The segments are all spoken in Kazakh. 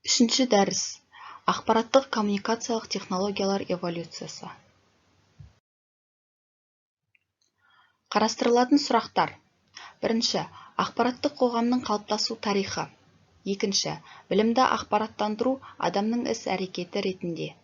Үшінші дәріс. Ақпараттық-коммуникациялық технологиялар эволюциясы. Қарастырылатын сұрақтар. Бірінші, ақпараттық қоғамның қалыптасу тарихы. Екінші, білімді ақпараттандыру адамның іс-әрекеті ретінде.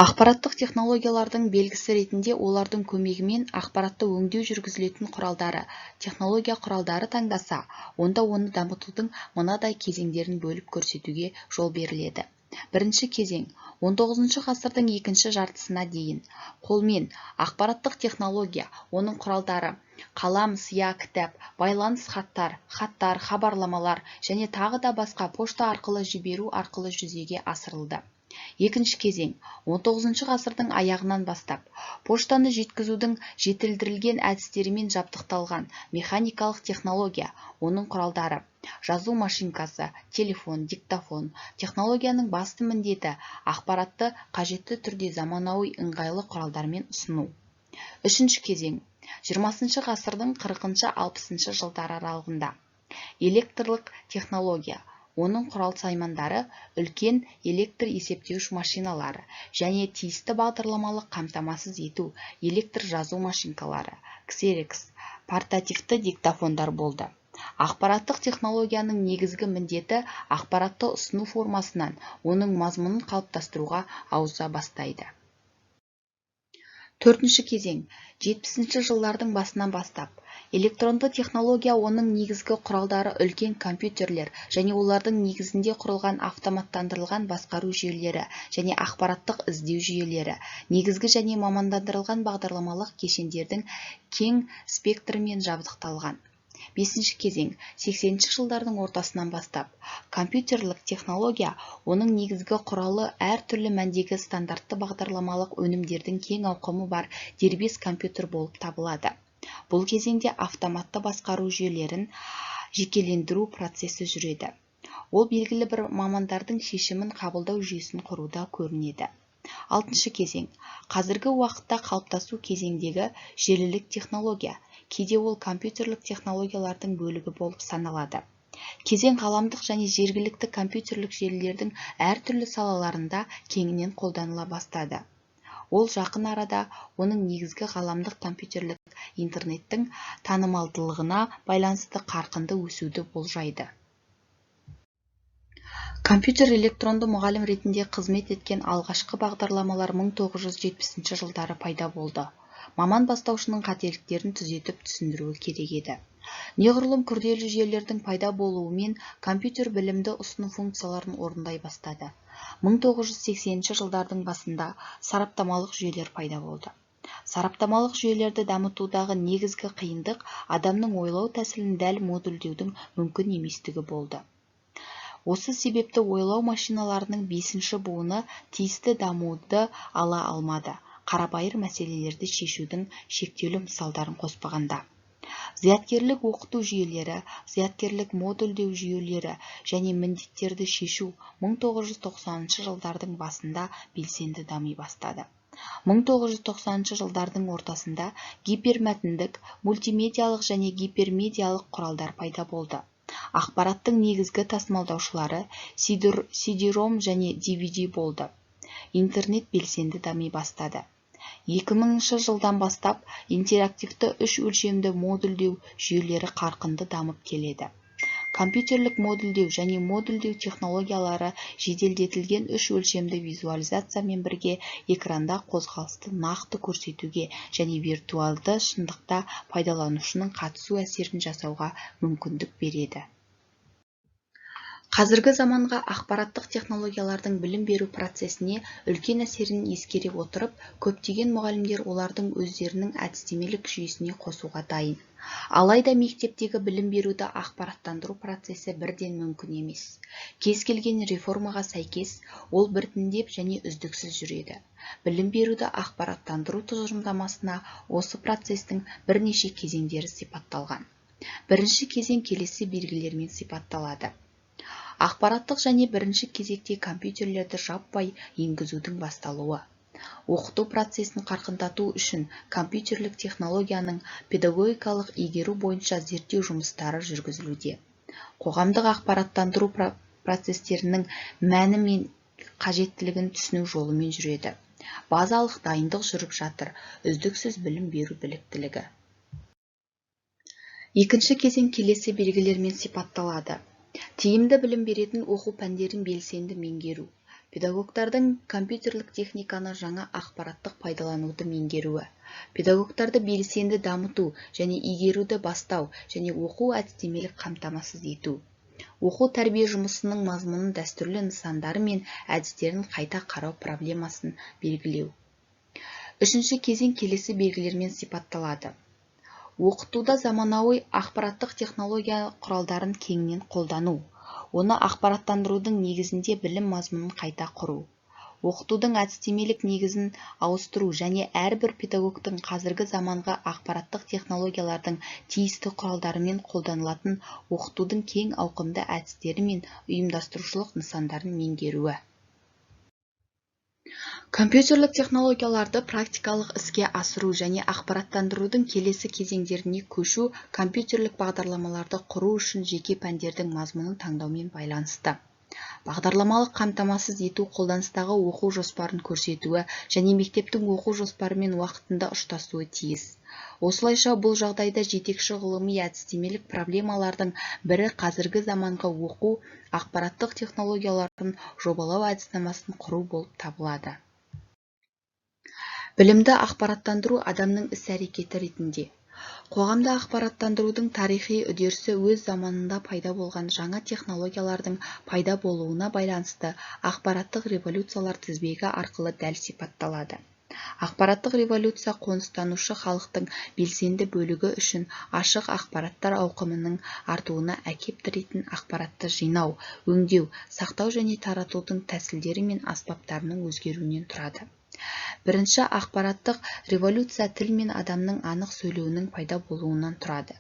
Ақпараттық технологиялардың белгісі ретінде олардың көмегімен ақпаратты өңдеу жүргізілетін құралдары, технология құралдары таңдаса, онда оны дамытудың мынадай кезеңдерін бөліп көрсетуге жол беріледі. Бірінші кезең 19 ғасырдың екінші жартысына дейін. Қолмен, ақпараттық технология, оның құралдары, қалам, сия, кітап, байланыс хаттар, хаттар, хабарламалар және тағы да басқа пошта арқылы жіберу арқылы жүзеге асырылды. Екінші кезең 19 ғасырдың аяғынан бастап. Поштаны жеткізудің жетілдірілген әдістерімен жабдықталған механикалық технология, оның құралдары, жазу машинкасы, телефон, диктофон. Технологияның басты міндеті ақпаратты қажетті түрде заманауи ыңғайлы құралдармен ұсыну. Үшінші кезең 20 ғасырдың 40-60 жылдары аралығында. Электрлік технология, оның құрал-саймандары үлкен электр есептеуіш машиналары және тиісті бағдарламалық қамтамасыз ету электр жазу машинкалары, ксерокс, портативті диктофондар болды. Ақпараттық технологияның негізгі міндеті ақпаратты ұсыну формасынан оның мазмұнын қалыптастыруға ауыса бастайды. Төртінші кезең 70 жылдардың басынан бастап. Электронды технология, оның негізгі құралдары үлкен компьютерлер және олардың негізінде құрылған автоматтандырылған басқару жүйелері және ақпараттық іздеу жүйелері, негізгі және мамандандырылған бағдарламалық кешендердің кең спектрімен жабдықталған. Бесінші кезең 80 жылдардың ортасынан бастап. Компьютерлік технология, оның негізгі құралы әртүрлі мәндегі стандартты бағдарламалық өнімдердің кең ауқымы бар дербес компьютер болып табылады. Бұл кезеңде автоматты басқару жүйелерін жекелендіру процесі жүреді. Ол белгілі бір мамандардың шешімін қабылдау жүйесін құруда көрінеді. Алтыншы кезең қазіргі уақытта қалыптасу кезеңдегі желілік технология, кейде ол компьютерлік технологиялардың бөлігі болып саналады. Кезең ғаламдық және жергілікті компьютерлік желілердің әртүрлі салаларында кеңінен қолданыла бастады. Ол жақын арада оның негізгі ғаламдық компьютерлік интернеттің танымалдылығына байланысты қарқынды өсуді болжайды. Компьютер электронды мұғалім ретінде қызмет еткен алғашқы бағдарламалар 1970 жылдары пайда болды. Маман бастаушының қателіктерін түзетіп түсіндіруі керек еді. Неғұрлым күрделі жүйелердің пайда болуымен компьютер білімді ұсыну функцияларын орындай бастады. 1980 жылдардың басында сараптамалық жүйелер пайда болды. Сараптамалық жүйелерді дамытудағы негізгі қиындық адамның ойлау тәсілін дәл модульдеудің мүмкін еместігі болды. Осы себепті ойлау машиналарының 5-ші буыны тиісті дамуды ала алмады, қарабайыр мәселелерді шешудің шектеулі мысалдарын қоспағанда. Зияткерлік оқыту жүйелері, зияткерлік модульдеу жүйелері және міндеттерді шешу 1990 жылдардың басында белсенді дами бастады. 1990 жылдардың ортасында гипермәтіндік, мультимедиалық және гипермедиалық құралдар пайда болды. Ақпараттың негізгі тасымалдаушылары CD-ROM және DVD болды. Интернет белсенді дами бастады. 2000 жылдан бастап интерактивті үш өлшемді модульдеу жүйелері қарқынды дамып келеді. Компьютерлік модульдеу және модульдеу технологиялары жеделдетілген үш өлшемді визуализациямен бірге экранда қозғалысты нақты көрсетуге және виртуалды шындықта пайдаланушының қатысу әсерін жасауға мүмкіндік береді. Қазіргі заманғы ақпараттық технологиялардың білім беру процесіне үлкен әсерін ескере отырып, көптеген мұғалімдер олардың өздерінің әдістемелік жүйесіне қосуға дайын. Алайда мектептегі білім беруді ақпараттандыру процесі бірден мүмкін емес. Кез келген реформаға сәйкес, ол біртіндеп және үздіксіз жүреді. Білім беруді ақпараттандыру тұжырымдамасына осы процестің бірнеше кезеңдері сипатталған. Бірінші кезең келесі белгілермен сипатталады. Ақпараттық және бірінші кезекте компьютерлерді жаппай енгізудің басталуы. Оқыту процесін қарқындату үшін компьютерлік технологияның педагогикалық игеру бойынша зерттеу жұмыстары жүргізілуде. Қоғамдық ақпараттандыру процестерінің мәні мен қажеттілігін түсіну жолымен жүреді. Базалық дайындық жүріп жатыр, үздіксіз білім беру біліктілігі. Екінші кезең келесі белгілермен сипатталады. Тиімді білім беретін оқу пәндерін белсенді меңгеру. Педагогтардың компьютерлік техниканы жаңа ақпараттық пайдалануды меңгеруі. Педагогтарды белсенді дамыту және игеруді бастау және оқу әдістемелік қамтамасыз ету. Оқу-тәрбие жұмысының мазмұнын дәстүрлі нысандары мен әдістерін қайта қарау проблемасын белгілеу. Үшінші кезең келесі белгілермен сипатталады. Оқытуда заманауи ақпараттық технология құралдарын кеңінен қолдану, оны ақпараттандырудың негізінде білім мазмұнын қайта құру, оқытудың әдістемелік негізін ауыстыру және әрбір педагогтың қазіргі заманғы ақпараттық технологиялардың тиісті құралдарымен қолданылатын оқытудың кең ауқымды әдістері мен ұйымдастырушылық нысандарын меңгеруі. Компьютерлік технологияларды практикалық іске асыру және ақпараттандырудың келесі кезеңдеріне көшу компьютерлік бағдарламаларды құру үшін жеке пәндердің мазмұнын таңдаумен байланысты. Бағдарламалық қамтамасыз ету қолданыстағы оқу жоспарын көрсетуі және мектептің оқу жоспарымен уақытында ұштасуы тиіс. Осылайша бұл жағдайда жетекші ғылыми әдістемелік проблемалардың бірі қазіргі заманғы оқу ақпараттық технологияларын жобалау әдіснамасын құру болып табылады. Білімді ақпараттандыру адамның іс-әрекеті ретінде. Қоғамды ақпараттандырудың тарихи үдерісі өз заманында пайда болған жаңа технологиялардың пайда болуына байланысты ақпараттық революциялар тізбегі арқылы дәл сипатталады. Ақпараттық революция қоныстанушы халықтың белсенді бөлігі үшін ашық ақпараттар ауқымының артуына әкеп тірейтін ақпаратты жинау, өңдеу, сақтау және таратудың тәсілдері мен аспаптарының өзгеруінен тұрады. Бірінші ақпараттық революция тіл мен адамның анық сөйлеуінің пайда болуынан тұрады.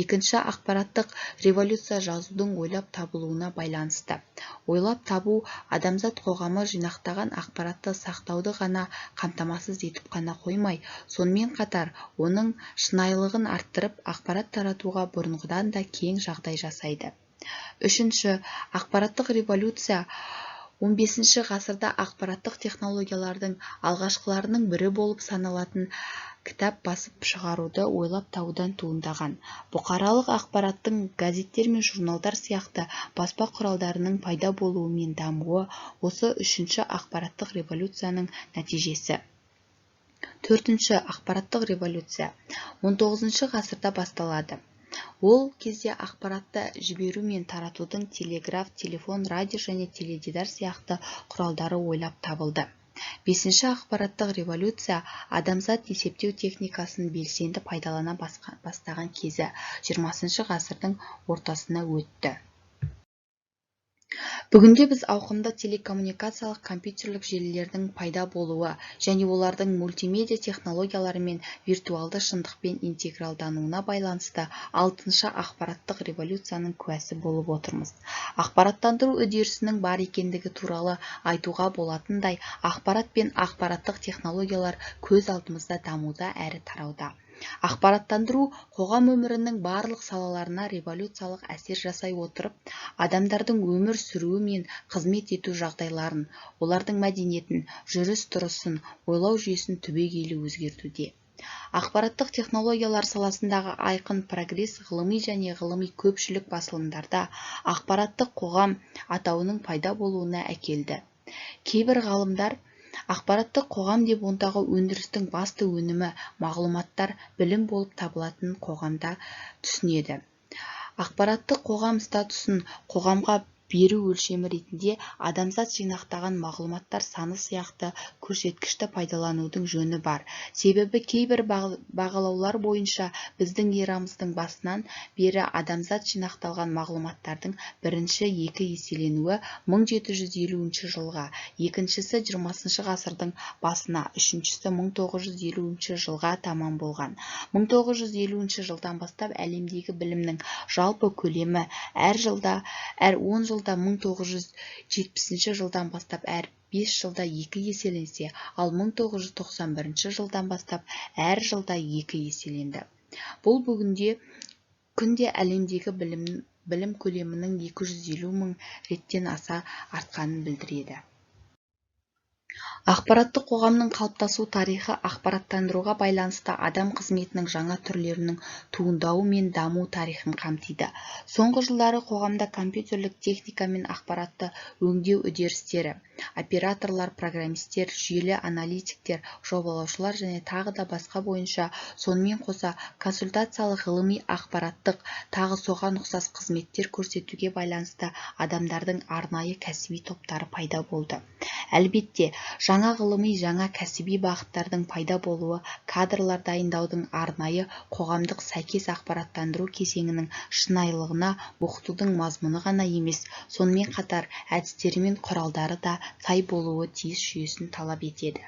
Екінші ақпараттық революция жазудың ойлап табылуына байланысты. Ойлап табу адамзат қоғамы жинақтаған ақпаратты сақтауды ғана қамтамасыз етіп қана қоймай, сонымен қатар оның шынайылығын арттырып, ақпарат таратуға бұрынғыдан да кең жағдай жасайды. Үшінші ақпараттық революция 15 ғасырда ақпараттық технологиялардың алғашқыларының бірі болып саналатын кітап басып шығаруды ойлап табудан туындаған. Бұқаралық ақпараттың газеттер мен журналдар сияқты баспа құралдарының пайда болуы мен дамуы осы үшінші ақпараттық революцияның нәтижесі. Төртінші ақпараттық революция 19 ғасырда басталады. Ол кезде ақпаратты жіберу мен таратудың телеграф, телефон, радио және теледидар сияқты құралдары ойлап табылды. Бесінші ақпараттық революция адамзат есептеу техникасын белсенді пайдалана бастаған кезі 20 ғасырдың ортасына өтті. Бүгінде біз ауқымды телекоммуникациялық компьютерлік желілердің пайда болуы және олардың мультимедиа технологиялары мен виртуалды шындықпен интегралдануына байланысты алтыншы ақпараттық революцияның куәсі болып отырмыз. Ақпараттандыру үдерісінің бар екендігі туралы айтуға болатындай ақпарат пен ақпараттық технологиялар көз алдымызда дамуда әрі тарауда. Ақпараттандыру қоғам өмірінің барлық салаларына революциялық әсер жасай отырып, адамдардың өмір сүруі мен қызмет ету жағдайларын, олардың мәдениетін, жүріс-тұрысын, ойлау жүйесін түбегейлі өзгертуде. Ақпараттық технологиялар саласындағы айқын прогресс ғылыми және ғылыми көпшілік басылымдарда ақпараттық қоғам атауының пайда болуына әкелді. Кейбір ғалымдар ақпараттық қоғам деп ондағы өндірістің басты өнімі мағлұматтар білім болып табылатын қоғамда түсінеді. Ақпараттық қоғам статусын қоғамға беру өлшемі ретінде адамзат жинақтаған мағлұматтар саны сияқты көрсеткішті пайдаланудың жөні бар. Себебі кейбір бағалаулар бойынша біздің эрамыздың басынан бері адамзат жинақталған мағлұматтардың бірінші екі еселенуі 1750 жылға, екіншісі 20 ғасырдың басына, үшіншісі 1950 жылға таман болған. 1950 жылдан бастап әлемдегі білімнің жалпы көлемі әр 10 жылда 1970 жылдан бастап әр 5 жылда екі еселенсе, ал 1991 жылдан бастап әр жылда екі еселенді. Бұл бүгінде күнде әлемдегі білім білім көлемінің 250 мың реттен аса артқанын білдіреді. Ақпараттық қоғамның қалыптасу тарихы ақпараттандыруға байланысты адам қызметінің жаңа түрлерінің туындауы мен даму тарихын қамтиды. Соңғы жылдары қоғамда компьютерлік техника мен ақпаратты өңдеу үдерістері, операторлар, программистер, жүйелі аналитиктер, жобалаушылар және тағы да басқа бойынша, сонымен қоса консультациялық, ғылыми, ақпараттық, тағы соған ұқсас қызметтер көрсетуге байланысты адамдардың арнайы кәсіби топтары пайда болды. Әлбетте, жаңа ғылыми, жаңа кәсіби бағыттардың пайда болуы кадрлар дайындаудың арнайы қоғамдық сәйкес ақпараттандыру кезеңінің шынайылығына оқытудың мазмұны ғана емес, сонымен қатар әдістері мен құралдары да сай болуы тиіс жүйесін талап етеді.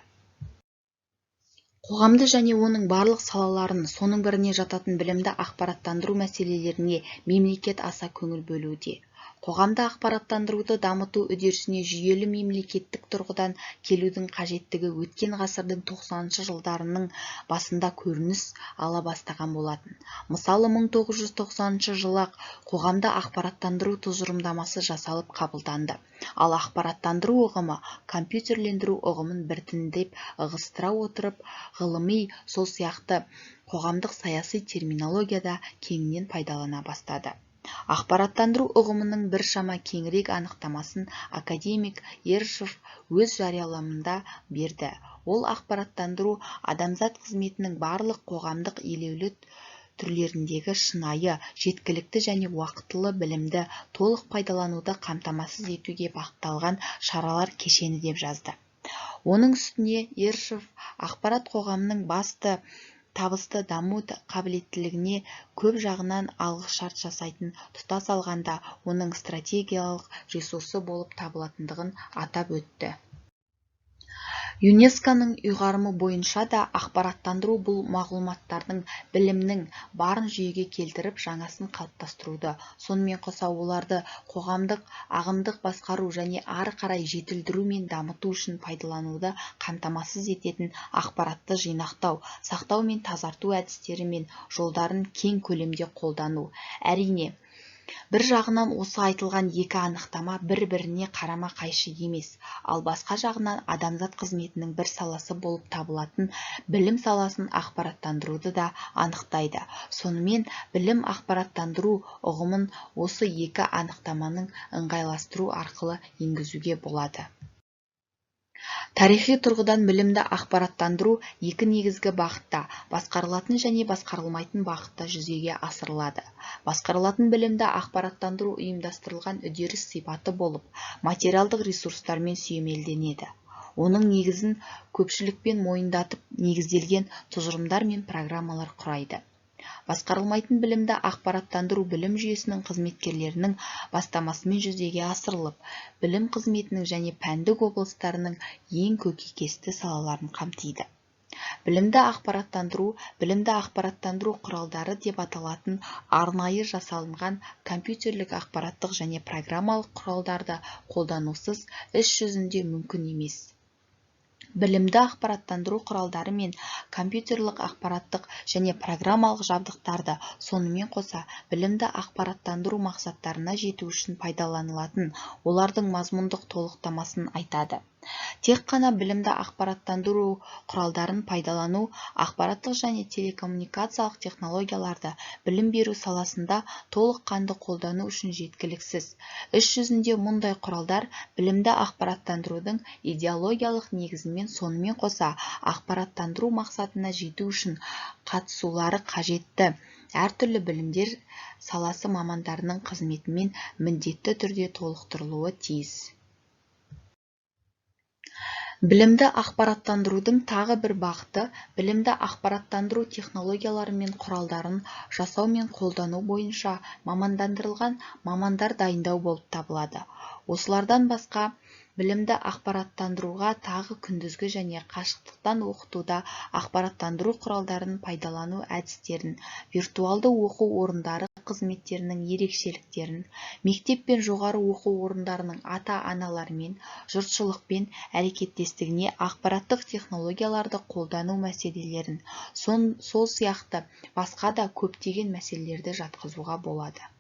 Қоғамды және оның барлық салаларын, соның біріне жататын білімді ақпараттандыру мәселелеріне мемлекет аса көңіл бөлуде. Қоғамды ақпараттандыруды дамыту үдерісіне жүйелі мемлекеттік тұрғыдан келудің қажеттігі өткен ғасырдың 90-шы жылдарының басында көрініс ала бастаған болатын. Мысалы, 1990 жылы-ақ қоғамды ақпараттандыру тұжырымдамасы жасалып қабылданды. Ал ақпараттандыру ұғымы компьютерлендіру ұғымын біртіндеп ығыстыра отырып, ғылыми, сол сияқты қоғамдық саяси терминологияда кеңінен пайдалана бастады. Ақпараттандыру ұғымының біршама кеңірек анықтамасын академик Ершов өз жарияланымында берді. Ол ақпараттандыру адамзат қызметінің барлық қоғамдық елеулі түрлеріндегі шынайы, жеткілікті және уақытылы білімді толық пайдалануды қамтамасыз етуге бағытталған шаралар кешені деп жазды. Оның үстіне Ершов ақпарат қоғамының басты табысты даму қабілеттілігіне көп жағынан алғышарт жасайтын, тұтас алғанда оның стратегиялық ресурсы болып табылатындығын атап өтті. ЮНЕСКО-ның ұйғарымы бойынша да ақпараттандыру бұл мағлұматтардың, білімнің барын жүйеге келтіріп, жаңасын қалыптастыруды, сонымен қоса оларды қоғамдық, ағымдық басқару және ары қарай жетілдіру мен дамыту үшін пайдалануды қамтамасыз ететін ақпаратты жинақтау, сақтау мен тазарту әдістері мен жолдарын кең көлемде қолдану. Әрине, бір жағынан осы айтылған екі анықтама бір-біріне қарама-қайшы емес, ал басқа жағынан адамзат қызметінің бір саласы болып табылатын білім саласын ақпараттандыруды да анықтайды. Сонымен, білім ақпараттандыру ұғымын осы екі анықтаманың ыңғайластыру арқылы енгізуге болады. Тарихи тұрғыдан білімді ақпараттандыру екі негізгі бағытта, басқарылатын және басқарылмайтын бағытта жүзеге асырылады. Басқарылатын білімді ақпараттандыру ұйымдастырылған үдеріс сипаты болып, материалдық ресурстармен сүйемелденеді. Оның негізін көпшілікпен мойындатып негізделген тұжырымдар мен программалар құрайды. Басқарылмайтын білімді ақпараттандыру білім жүйесінің қызметкерлерінің бастамасымен жүзеге асырылып, білім қызметінің және пәндік облыстарының ең көкейкесті салаларын қамтиды. Білімді ақпараттандыру, білімді ақпараттандыру құралдары деп аталатын арнайы жасалынған компьютерлік ақпараттық және программалық құралдарды қолданусыз іс жүзінде мүмкін емес. Білімді ақпараттандыру құралдары мен компьютерлік ақпараттық және программалық жабдықтарды, сонымен қоса білімді ақпараттандыру мақсаттарына жету үшін пайдаланылатын олардың мазмұндық толықтамасын айтады. Тек қана білімді ақпараттандыру құралдарын пайдалану ақпараттық және телекоммуникациялық технологияларды білім беру саласында толыққанды қолдану үшін жеткіліксіз. Іс жүзінде мұндай құралдар білімді ақпараттандырудың идеологиялық негізімен, сонымен қоса ақпараттандыру мақсатына жету үшін қатысулары қажетті әртүрлі білімдер саласы мамандарының қызметімен міндетті түрде толықтырылуы тиіс. Білімді ақпараттандырудың тағы бір бағыты білімді ақпараттандыру технологиялары мен құралдарын жасау мен қолдану бойынша мамандандырылған мамандар дайындау болып табылады. Осылардан басқа білімді ақпараттандыруға тағы күндізгі және қашықтықтан оқытуда ақпараттандыру құралдарын пайдалану әдістерін, виртуалды оқу орындары қызметтерінің ерекшеліктерін, мектеп пен жоғары оқу орындарының ата-аналарымен, жұртшылықпен әрекеттестігіне ақпараттық технологияларды қолдану мәселелерін, сол сияқты басқа да көптеген мәселелерді жатқызуға болады.